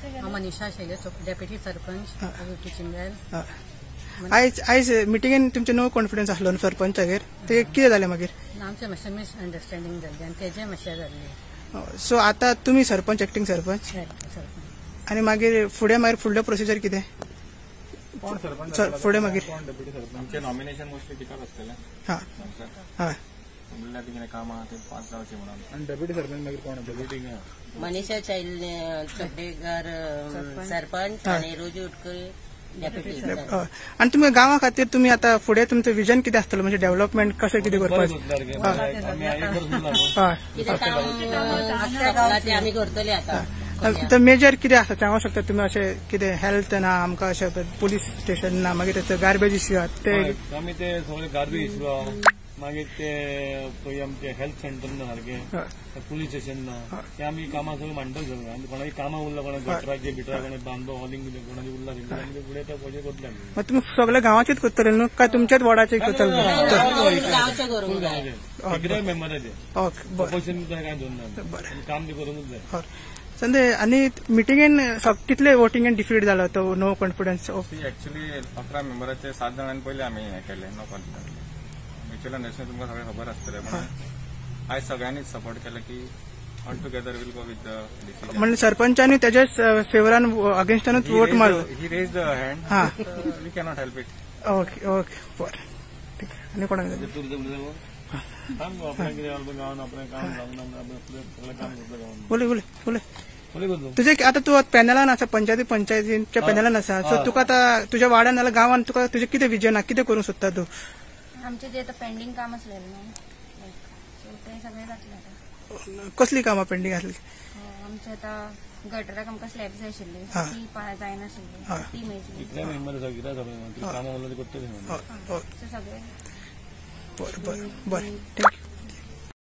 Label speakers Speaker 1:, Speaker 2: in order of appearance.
Speaker 1: हांव मनीषा Shelley, deputy sarpanch Chimbel.
Speaker 2: आयज आयज मिटिंगेन तुमचे नो कॉन्फिडन्स आसलो न्हू सरपंचागेर, ते कितें जालें मागीर?
Speaker 1: आमचें मातशें मिसअंडरस्टँडींग जाल्लें आनी तेजें मातशें जाल्लें.
Speaker 2: सो आतां तुमी सरपंच, एक्टींग सरपंच?
Speaker 1: सरपंच.
Speaker 2: आनी मागीर फुडें मागीर फुडलें प्रोसिजर कितें फुडें मागीर?
Speaker 3: आमचें नॉमिनेशन मोस्टली तिकाच आसतलें.
Speaker 2: हां हय.
Speaker 3: म्हणल्यार कितें काम आहा तें पास जावचें म्हणून.
Speaker 4: आनी डेप्युटी सरपंच मागीर कोण?
Speaker 3: डेप्युटी
Speaker 5: मनीषा चोपडेकर सरपंच आनी रोजू उटकरी डेप्युटी.
Speaker 2: आनी तुमी गांवा खातीर तुमी आतां फुडें तुमचें विजन कितें आसतलें, म्हणजे डेव्हलपमेंट कशें कितें करपाचें?
Speaker 5: कितें काम तें आमी करतले आतां.
Speaker 2: तर मेजर कितें आसा सांगूंक शकता तुमी? अशें कितें हेल्थ ना आमकां, अशें पुलीस स्टेशन ना, मागीर ते गार्बेज इश्यू आहा ते?
Speaker 6: आमी ते सगळे गार्बेज इश्यू आहा, मागीर ते पळय आमचे हेल्थ सेंटर ना सारकें, पुलीस स्टेशन ना, ते आमी कामां सगळीं मांडटले सगळें. आनी कोणाची कामां उरला, कोणाक गटराचे बिटरा, कोणाक बांदो हॉलिंग कोणाची उरला आमी फुडें ते पयशे करतले.
Speaker 2: मागीर तुमी सगळे गांवाचेच करतले न्हू काय तुमच्याच वॉर्डाचे करतले?
Speaker 6: सगळे मेंबराचे.
Speaker 2: ओके,
Speaker 6: बरें, काय दवरना,
Speaker 2: बरें,
Speaker 6: काम ते करूंकच जाय.
Speaker 2: संदे, आनी मिटिंगेन कितले वोटिंगेन डिफीट जालो तो नो कॉन्फिडन्स?
Speaker 3: एक्चुअली 11 मेंबराचे 7 जाणांनी पयलीं आमी हें केलें नो कॉन्फिडन्स. म्युच्युअल अंडरस्टँडिंग तुमकां सगळें खबर आसतलें, पण आयज सगळ्यांनीच सपोर्ट केलो की all together will go with the decision.
Speaker 2: म्हणजे सरपंचानी त्याच्याच फेवरान अगेन्स्टानूच वोट मारलो.
Speaker 3: He raise the hand, we cannot help it.
Speaker 2: Okay okay, बरें, ठीक. आनी कोणाक उलय उलय उलय तुजे आतां तूं पॅनलान आसा, पंचायती पंचायतीच्या पॅनलान आसा, सो तुका आतां तुज्या वाड्यान जाल्यार गांवान तुका तुजें कितें विजन आहा, कितें करूंक सोदता तूं?
Speaker 7: आमचे जे आतां पेंडींग काम आसलेलें न्हू सो तें सगळें जातलें आतां.
Speaker 2: कसलीं कामां पेंडींग आसलीं?
Speaker 7: आमचे आतां गटराक आमकां स्लॅब जाय आशिल्ली, ती जायनाशिल्ली, ती मेळटली. सगळें.
Speaker 2: बरें बरें बरें, thank you.